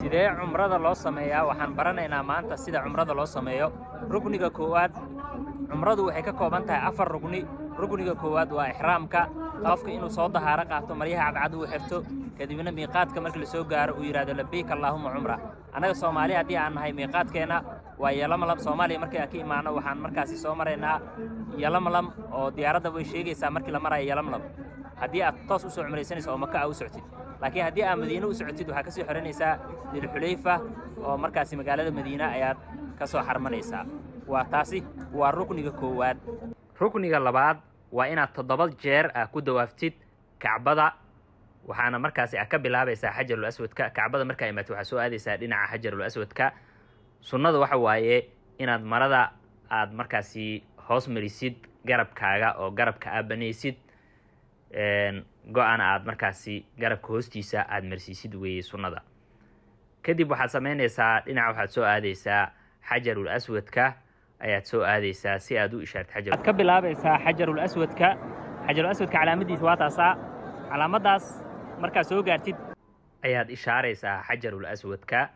Sidee cumrada loo sameeyaa? Waxaan baranaynaa maanta sida cumrada loo sameeyo. Rukniga koowaad, cumradu waxay ka kooban tahay afar rukni. Rukniga koowaad waa ixraamka, qofka inuu soo dahaaro qaato, maryaha cadcad uu xirto, kadibna miiqaadka markii lasoo gaaro uu yidhahdo "Labeyk allaahuma cumra". Annaga Soomaali haddii aan nahay, miiqaadkeenna waa Yalamlam. Soomaaliya markii aan ka imaano, waxaan markaasi soo maraynaa Yalamlam, oo diyaaradda way sheegaysaa markii la marayo Yalamlam, haddii aad toos u soo cumraysanayso oo Maka aa u socotid. Laakiin haddii aad Madiine u socotid, waxaa ka soo xiranaysaa Dilxulayfa, oo markaasi magaalada Madiine ayaad ka soo xarmanaysaa. Waa taasi, waa rukniga koowaad. Rukniga labaad waa inaad 7 jeer ah ku dawaaftid Kacbada, waxaana markaasi aad ka bilaabaysaa Xajarul Aswadka. Kacbada markaa imaatid, waxaa soo aadaysaa dhinaca Xajarul Aswadka. Sunnada waxa waaye inaad marada aad markaasi hoos marisid garabkaaga, oo garabka aad banaysid, go-ana aad markaasi garabka hoostiisa aad marsiisid weeye sunnada. Kadib waxaad samaynaysaa, dhinaca waxaad soo aadaysaa Xajarul Aswadka ayaad soo aadaysaa si aad u ishaartid xajar. Waxaad ka bilaabaysaa Xajarul Aswadka. Xajarul Aswadka calaamadiisa waa taasaa. Calaamadaas markaad soo gaartid ayaad ishaaraysaa Xajarul Aswadka.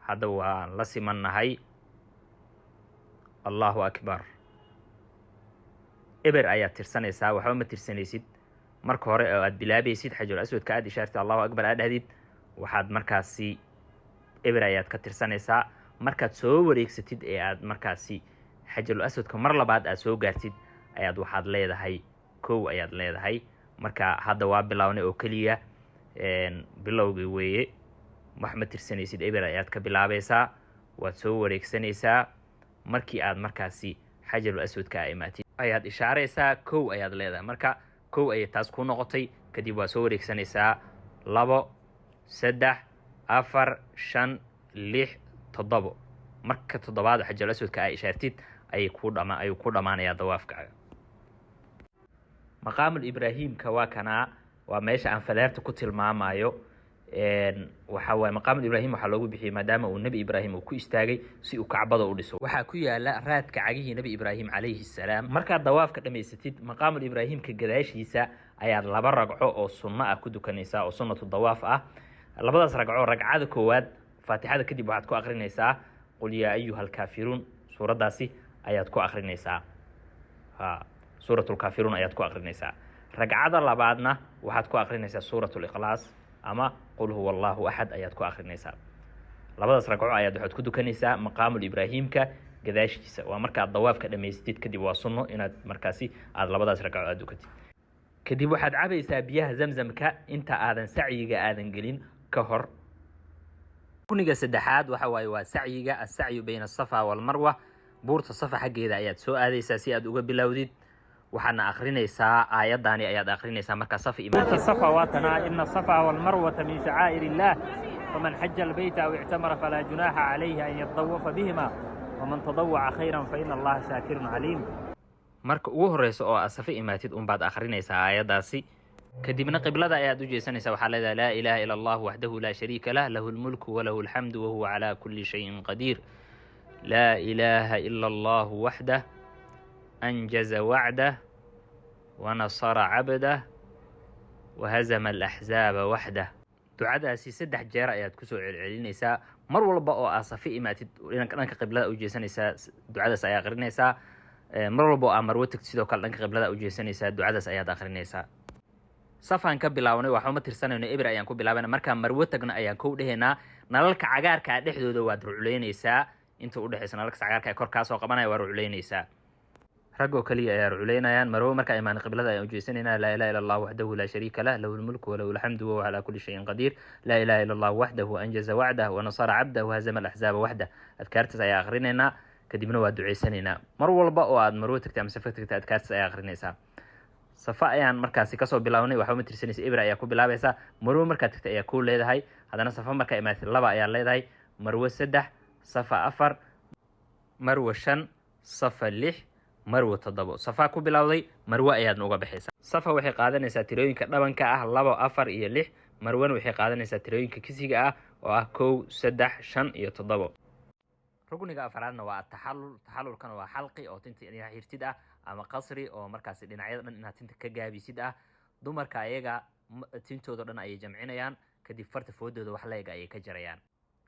Hadda waan la simannahay. Allahu akbar. Eber ayaad tirsanaysaa, waxba ma tirsanaysid. Marka hore oo aad bilaabaysid Xajarul Aswadka aad ishaartid, "Allahu akbar" aad dhahdid, waxaad markaasi eber ayaad ka tirsanaysaa. Markaad soo wareegsatid ee aad markaasi Xajarul Aswadka mar labaad aad soo gaartid, ayaad waxaad leedahay kow ayaad leedahay. Marka hadda waa bilownay oo keliya, bilowgii weeye. Wax ma tirsanaysid, eber ayaad ka bilaabaysaa, waad soo wareegsanaysaa. Markii aad markaasi Xajarul Aswadka aa imaatid, ayaad ishaaraysaa, kow ayaad leedahay. Marka kow ayay taas ku noqotay. Kadib waad soo wareegsanaysaa: 2, 3, 4, 5, 6, 7. Marka toddobaad Xajarul Aswadka aa ishaartid, ayay ku dhama ayuu ku dhammaanayaa dawaafkaaga. Maqaamul Ibraahimka waa kanaa, waa meesha aan faleerta ku tilmaamayo. Waxa waaye Maqaamul Ibraahim waxaa loogu bixiyey maadaama uu Nebi Ibraahim uu ku istaagay si uu Kacbada u dhiso. Waxaa ku yaala raadka cagihii Nebi Ibraahim calayhi salaam. Markaad dawaafka dhamaysatid, Maqaamul Ibraahimka gadaashiisa ayaad laba ragco oo sunno ah ku dukanaysaa, oo sunnatu dawaaf ah. Labadaas ragco, ragcada koowaad Faatixada kadib waxaad ku akrinaysaa "Qul yaa ayuha alkaafiruun", suuraddaasi ayaad ku akrinaysaa, ha, Suuratulkaafiruun ayaad ku akrinaysaa. Ragcada labaadna waxaad ku akrinaysaa Suurat Likhlaas ama "Qul huwa allahu axad" ayaad ku akrinaysaa. Labadaas ragco ayaad waxaad ku dukanaysaa Maqaamul Ibraahimka gadaashiisa. Waa markaad dawaafka dhamaystid kadib, waa sunno inaad markaasi aada labadaas ragco aad dukatid. Kadib waxaad cabaysaa biyaha Zamzamka inta aadan sacyiga aadan gelin ka hor. Rukniga saddexaad waxa waaye waa sacyiga, asacyu bayna Asafa walmarwa. Buurta Safa xaggeeda ayaad soo aadaysaa si aad uga bilowdid, waxaadna akrinaysaa aayaddaani ayaad akrinaysaa markaa Safa imaatid. Safa waa tanaa: "Ina asafa walmarwata min shacaa'ir illaah, faman xaja albayta aw ictamara falaa junaaxa calayhi an yatawafa bihima, waman tadawaca khayran fa ina Allaha shaakirun caliim." Marka ugu horeysa oo aad Safa imaatid unbaad akrinaysaa aayaddaasi. Kadibna qiblada ayaad u jeesanaysaa. Waxaa leedahay: "Laa ilaaha ila Allah waxdahu laa shariika lah, lahu lmulku walahu alxamdu wahuwa calaa kulli shayin qadiir. Laa ilaaha ila allahu waxdah, anjaza wacdah, wanasara cabdah, wahazama alaxzaaba waxdah." Ducadaasi saddex jeer ayaad kusoo celcelinaysaa. Mar walba oo aad Safi imaatid, dhanka qiblada u jeesanaysaa, ducadaas ayaa akrinaysaa. Mar walba oo aad Marwo tagtid, sidoo kale dhanka qiblada u jeesanaysaa, ducadaas ayaad akrinaysaa. Safaan ka bilaabnay, waxba ma tirsanayno, eber ayaan ku bilaabayna. Markaan Marwo tagno ayaan kow dhehaynaa. Nalalka cagaarkaa dhexdooda waad rucleynaysaa. Inta udhexaysa nalalka cagaarka ee kor kaasoo qabanaya waa rucleynaysaa. Rag oo keliya ayaa rucleynayaan. Marwo markaa imaan, qiblada ayaan ujeesanaynaa. "Laa ilaha illa Allah waxdahu laa shariika lah, lahu lmulku walahu alxamdu wahuwa calaa kulli shayin qadiir. Laa ilaha illa Allah waxdahu, anjaza wacdah, wanasara cabdah, wahazama alaxzaaba waxdah." Adkaartaas ayaa akrinaynaa, kadibna waa duceysanaynaa. Mar walba oo aad Marwo tagtay ama Safa tagtay, adkaartaas ayaa akrinaysaa. Safa ayaan markaasi kasoo bilaabnay, waxba ma tirsanaysa, eber ayaa ku bilaabaysaa. Marwo markaad tagtay ayaa kow leedahay. Haddana Safa markaa imaatay, laba ayaa leedahay, Marwo saddex, Safa afar, Marwo shan, Safa lix, Marwo toddobo. Safa ku bilowday, Marwo ayaadna uga baxaysaa. Safa waxay qaadanaysaa tirooyinka dhabanka ah, 2, 4 iyo 6. Marwana waxay qaadanaysaa tirooyinka kisiga ah, oo ah 1, 3, 5 iyo 7. Rukniga afraadna waa ataxalul. Taxalulkana waa xalqi oo tinta dhinac xirtid ah, ama qasri oo markaasi dhinacyada dhan inaad tinta ka gaabisid ah. Dumarka ayaga tintooda dhan ayay jamcinayaan, kadib farta foodooda wax leeg ayay ka jarayaan.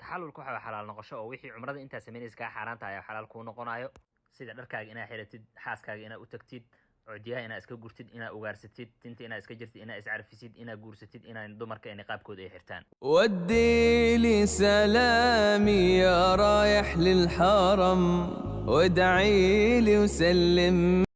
Taxallulka waxa waa xalaal noqosho, oo wixii cumrada intaa samaynaysa kaa xaaraanta ayaa xalaal kuu noqonayo, sida dharkaaga inaa xiratid, xaaskaaga inaa u tagtid, codyaha inaa iska gurtid, inaa ugaarsatid, tinta inaa iska jirtid, inaa iscarfisid, inaa guursatid, inaa dumarka ee niqaabkooda ay xirtaan. ودي لي سلامي يا رايح للحرم، وادعي لي وسلم.